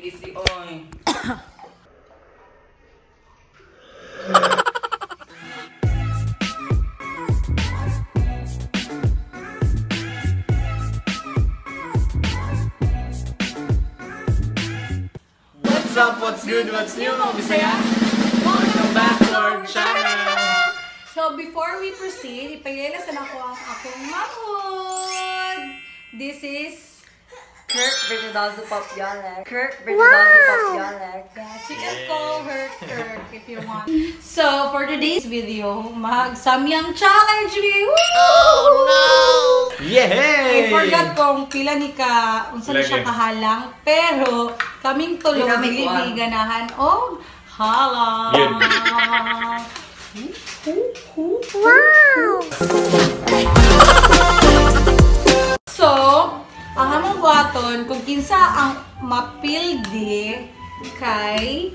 Easy oy. What's up? What's good? What's new, mga Bisaya? Welcome back to our channel! So, before we proceed, ipaglalas na ako ang akong mahod. This is Kirk Bernadoza Popyalek. Kirk Bernadoza Popyalek. Yes, you can call her Kirk if you want. So, for today's video, mag-samyang challenge we! Oh no! Yay! I forgot kung pila ni ka, unsa ni siya kahalang, pero kaming tulog dili mi ganahan og halang. Yun. Wow! So, ang among buhaton, kung kinsa ang mapildi kay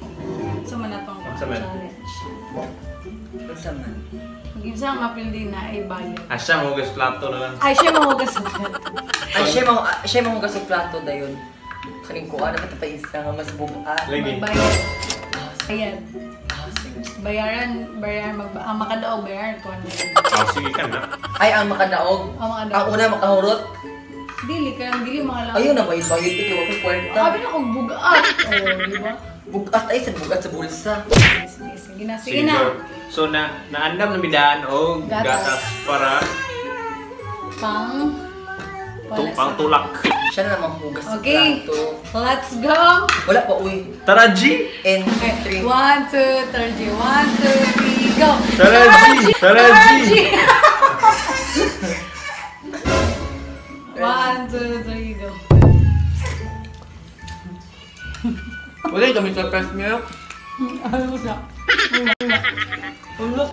sa man atong challenge. Unsa man? Kung kinsa ang mapildi na ay bayad. Ah, siya mahugas plato na lang. Ay, siya mahugas sa plato. Ay, siya mahugas sa plato dayon. Kaning kuha na pa isa nga mas bugat. Magbayad. Ayan. Sige. Bayaran, ang makadaog, bayaran ko. Ah, sige ka na. Ay, ang makadaog. Ang makadaog. Ang una makahurot. Dili, kanang dili mga lang. Ayun na, bayad-bayad ito. Wala kong kwarta. Sabi na kung bugat. Oh, di ba? Bugat ay, sa bugat sa bulsa. Sige, sige na, sige na. So, naandam na bidaan o gatas para pang tulak. Siya na naman hugas sa Okay. plato. Let's go! Wala pa, uy. Tara, G! And Okay. 3. 1, 2, 3, G. 1, 2, 3, go! Tara, G! Tara, G! 1, 2, 3, go! Wala yung gamit sa press milk. Ano siya? Ulok.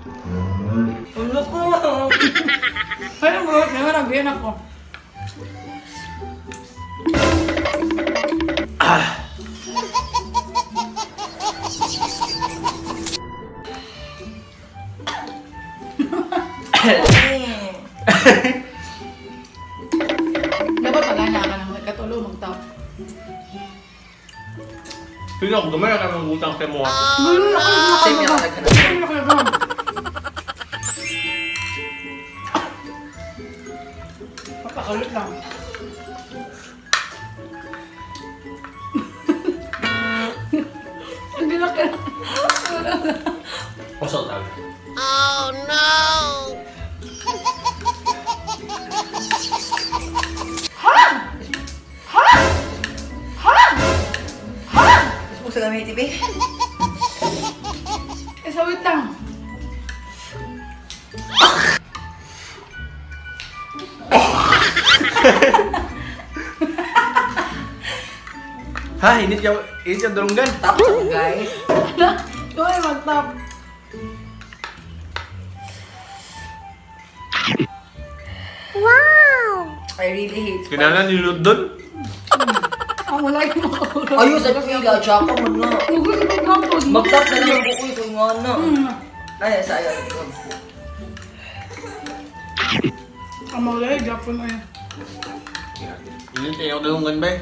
Ulok ko. Ay, mo, naman ako. Ah! Dapat pagana ka nang nagkatulo magtap. Sige ako, gamay ka ng utang sa mo. Gulo ako Same yung naghanap. Papakalit lang. Hindi na kaya. Kusot lang. Oh no! Ha! Ha! Ha! Ha! Gusto mo sa gamit, TV? Eh, so wait lang. Ha, init yung durunggan. Top ako, guys. Ikaw ay mag-top. Wow! I really hate spice. Kinala nilulot doon? Ang wala yung makakulot. Ayun, sa pila, tsaka mo na. Mag-top na lang ang bukoy kung nga na. Ay, sa ayaw. Ang wala yung Japon ay. Init yung durunggan ba?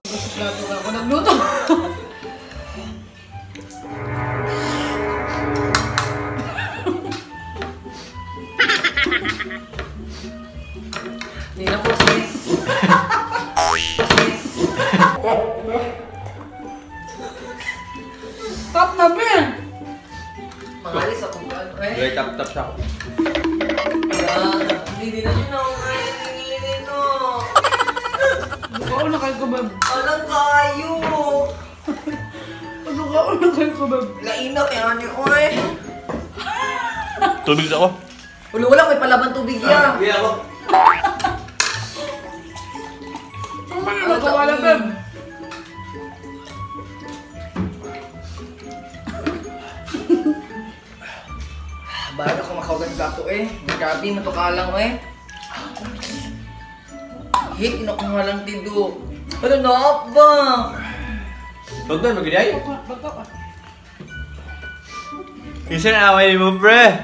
Gusto ka ako nagluto. Hindi na po, sis. Sis. Top na, Ben! Mangalis ako ba? Eh? Dry tap-tap siya ako. Hindi na siya na. Hindi na. Bukaon na kayo ko, babe. Alang kayo. Bukaon na kayo ko, babe. Laina kaya niyo, oy. Tubig sa ako. Wala, wala. May palaban tubig yan. Hindi ako. Ano man yung nagkawala, babe? Bago ako makahugas plato eh. Grabe, matukalang eh. Hit na kong halang tido. Ano na ba? Huwag na, magigay. Isa na away mo, pre.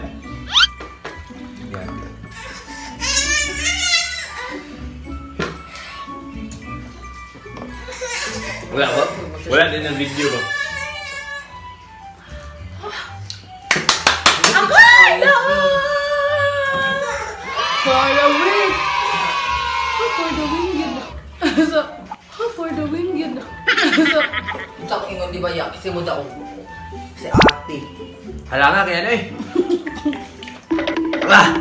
Wala ba? Wala din ang video ba? Akala! For the win! For the win yun. So, for the win yun. So, sa akong ingon, di ba, ya? Kasi mo daw. Si ate. Hala nga, kaya na eh. Ah!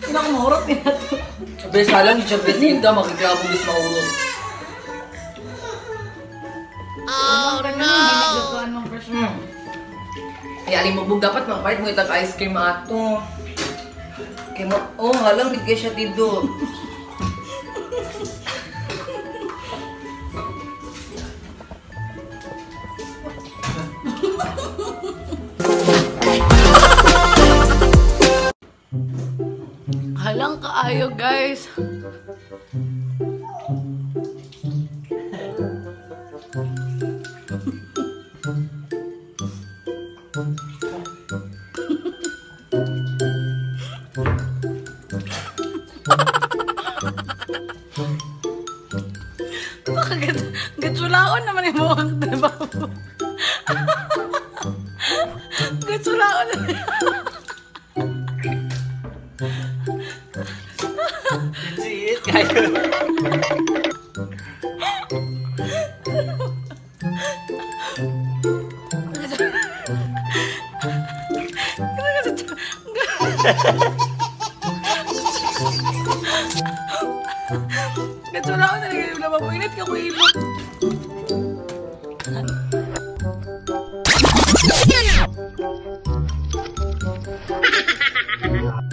Pinakamahurot din na to. Bes, halang siya, bes, hindi makiklabo, bes, mahurot. Oh, no! Ay, alimubog dapat magpalit mo itag ice cream ato. Kaya mo, oh, halang, bigay siya dito. Halang kaayo, guys. Bakit? Gatsulaon naman yung mukhang diba? Gatsulaon naman. That's it, kayo. Gatsulaon talaga yung lababo. Init ka ko ilok.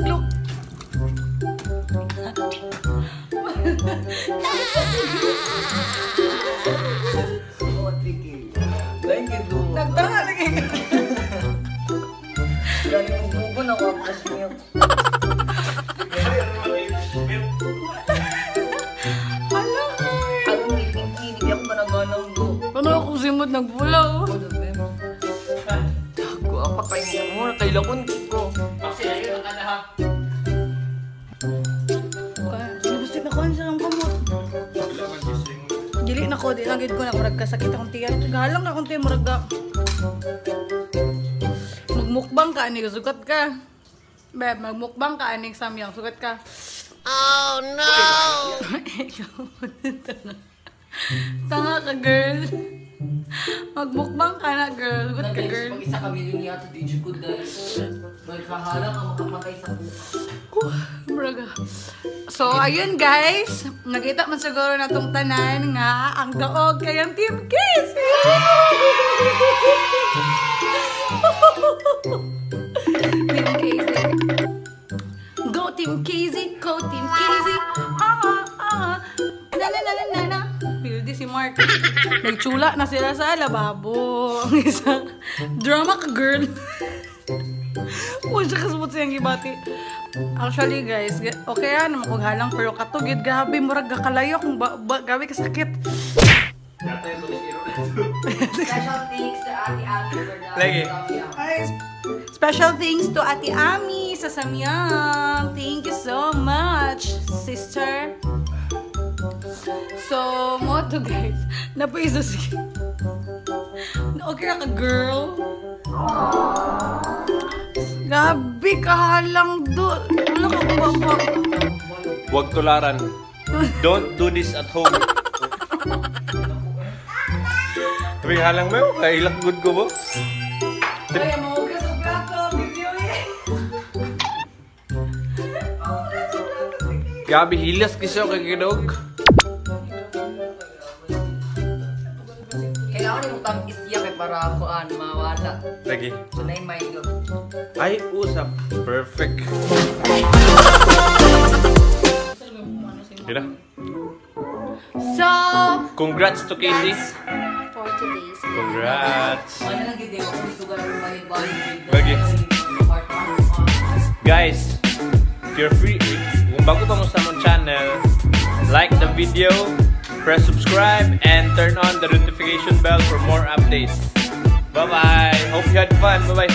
Look. Oh, tricky. Thank you, do. Nagtanga lagi ka. Galing mo na ako ang fresh milk. Hala ka. Ako, hindi ako managanang do. Ano ako simot nagbulaw? Ako, ang patay mo. Kailakon ko. Kasi ayun, ang ano ha? Basta nakuha siya ng kamot. Dili na ko, di lang gid ko na murag kasakit akong tiyan. Galang na akong tiyan murag ga. Magmukbang ka ani sugat ka. Beb, magmukbang ka ani samyang sugat ka. Oh no. Tanga ka, girl. Magmukbang ka na, girl. Sugat ka, girl. Pag isa kami rin yata, di ko dahil magkahalang ang makapatay sa buka. Murag. So, ayun guys. Nakita man siguro na tong tanan nga ang daog kay ang Team Kiss. Team Casey. Go Team Casey, go Team Casey. Ah, ah. Na na na na na na. Pildi si Mark. Nagchula na sila sa lababo. Ang isa. Drama ka, girl. Wala siya kasabot siyang gibati. Actually guys, okay ah, naman kong halang pero katugid, grabe, murag gakalayo kung grabe kasakit. Special thanks to Ate Ami for the Lagi. Ay, special thanks to Ate Ami sa Samyang. Thank you so much, sister. So, mo to guys. Napaiso si... Okay ka, girl. Grabe kahalang do. Wala ka kung baba. Huwag tularan. Don't do this at home. Sabi halang mo, kailak good ko ba? Ay, mahugas ang plato. Video eh. Gabi, hilas kasi ako kay Ginog. Kailangan yung tang isya kay para ako an mawala. Lagi. So na yung Milo. Ay, usap. Perfect. Yun na. So, Congrats to Casey. for today's Congrats. Ano lang gid ako sugar balik-balik. Lagi. Guys, if you're free, kung bago pa mo sa among channel, Like the video, press subscribe, and turn on the notification bell for more updates. Bye-bye. Hope you had fun. Bye-bye.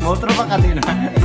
Motor ba kanina?